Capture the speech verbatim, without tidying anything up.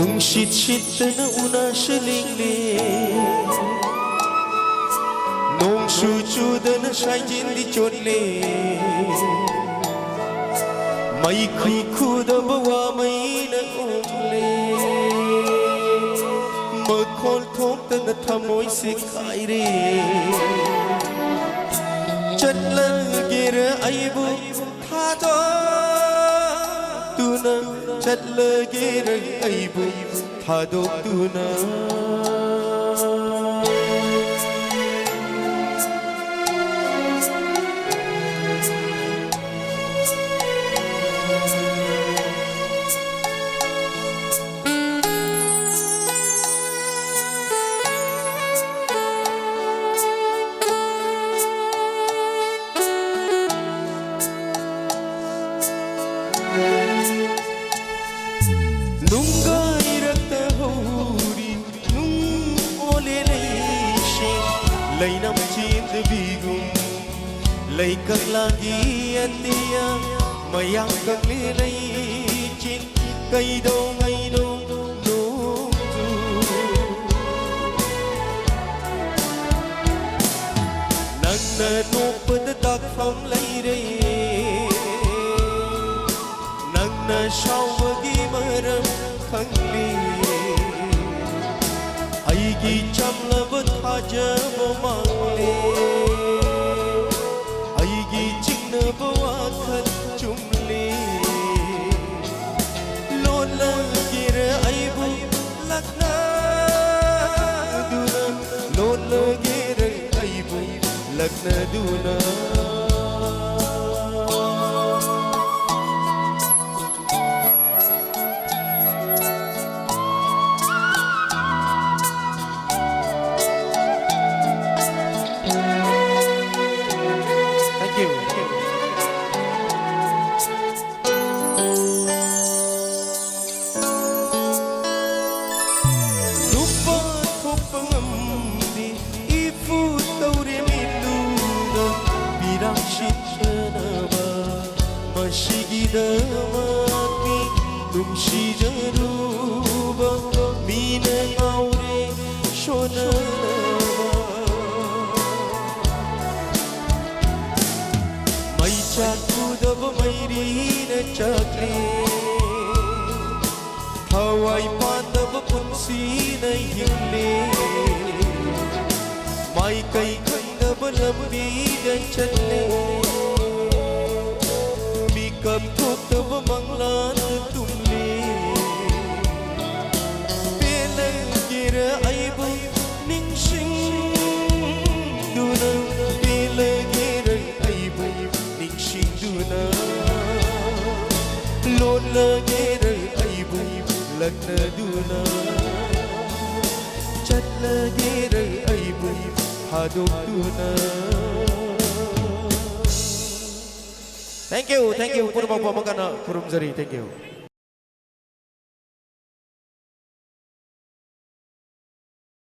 ꯅꯨꯡꯁꯤꯠ ꯁꯤꯠꯇꯅ ꯎꯅꯥꯁꯨ ꯂꯤꯡꯂꯦ, ꯅꯣꯡꯁꯨ ꯆꯨꯗꯅ ꯁꯥꯏꯖꯤꯟꯗꯤ ꯆꯣꯠꯂꯦ, ꯃꯩꯈꯨ ꯈꯨꯗꯕ ꯋꯥ ꯃꯩꯅ ꯎꯝꯂꯦ, ꯃꯈꯣꯜ ꯊꯣꯛꯇꯅ ꯊꯃꯣꯏꯁꯦ ꯀꯥꯏꯔꯦ꯫ ꯆꯠꯂꯒꯦꯔ ꯑꯩꯕꯨ ꯊꯥꯗꯣꯛꯇꯨꯅ, ꯆꯠꯂꯒꯦꯔ ꯑꯩꯕꯨ ꯊꯥꯗꯣꯛꯇꯨꯅ꯫ ꯅꯨꯡꯒꯥꯏꯔꯛꯇ ꯍꯧꯔꯤ ꯅꯨꯡ ꯑꯣꯂꯦ ꯂꯩꯁꯦ, ꯂꯩꯅꯝ ꯆꯦꯟꯗꯕꯤꯒꯨꯝ ꯂꯩꯀꯪꯂꯥꯒꯤ ꯑꯇꯤꯌꯥ ꯃꯌꯥꯝ ꯀꯪꯂꯦ ꯂꯩꯆꯤꯟ ꯀꯩꯗꯧꯉꯩꯅꯣ ꯅꯣꯡꯖꯨ꯫ ꯅꯪꯅ ꯅꯣꯛꯄꯗ ꯗꯥꯛꯐꯝ ꯂꯩꯔꯦ, ꯅꯪꯅ ꯁꯥꯎꯕꯒꯤ ꯃꯔꯝ ꯈꯪꯂꯦ꯫ ꯑꯩꯒꯤ ꯆꯝꯂꯕ ꯊꯥꯖꯕ ꯃꯥꯡꯂꯦ, ꯑꯩꯒꯤ ꯆꯤꯡꯅꯕ ꯋꯥꯈꯜ ꯆꯨꯝꯂꯦ꯫ ꯂꯣꯠꯂꯒꯦꯔ ꯑꯩꯕꯨ ꯂꯛꯅꯗꯨꯅ, ꯂꯣꯠꯂꯒꯦꯔ ꯑꯩꯕꯨ ꯂꯛꯅꯗꯨꯅ꯫ Thank you. ꯅꯨꯄꯥ ꯊꯣꯛꯄ ꯉꯝꯗꯦ ꯏꯐꯨ ꯇꯧꯔꯦ ꯃꯤꯠꯂꯨꯗ ꯄꯤꯔꯥꯡ ꯁꯤꯠꯇꯅꯕ꯫ ꯃꯁꯤꯒꯤꯗꯃꯛꯅꯤ ꯅꯨꯡꯁꯤꯖꯔꯨꯕ ꯑꯩꯅ ꯉꯥꯎꯔꯦ ꯁꯣꯟꯅꯅꯕ꯫ ꯃꯩ ꯆꯥꯛꯀꯨꯗꯕ ꯃꯩꯔꯤꯅ ꯆꯥꯛꯂꯦ꯫ ꯊꯋꯥꯏ ꯄꯥꯟꯗꯕ ꯄꯨꯟꯁꯤꯅ ꯍꯤꯡꯂꯦ꯫ ꯃꯥꯏꯀꯩ ꯈꯪꯗꯕ ꯂꯝꯕꯤꯗ ꯆꯠꯂꯦ꯫ ꯃꯤꯀꯞ ꯊꯣꯛꯇꯕ ꯃꯪꯂꯥꯟꯗ ꯇꯨꯝꯂꯦ꯫ ꯄꯦꯜꯂꯒꯦꯔ ꯑꯩꯕꯨ ꯅꯤꯡꯁꯤꯡꯗꯨꯅ? ꯄꯦꯜꯂꯒꯦꯔ ꯑꯩꯕꯨ ꯅꯤꯡꯁꯤꯡꯗꯨꯅ? ꯂꯣꯟꯂꯒꯦꯔ ꯑꯩꯕꯨ ꯂꯛꯅꯗꯨꯅ? ꯆꯠꯂꯒꯦꯔ ꯑꯩꯕꯨ ꯊꯥꯗꯣꯛꯇꯨꯅ? Thank you, thank you. ꯄꯨꯝꯅꯃꯛꯄꯨ ꯑꯃꯨꯛ ꯍꯟꯅ ꯈꯨꯔꯨꯝꯖꯔꯤ꯫ Thank you.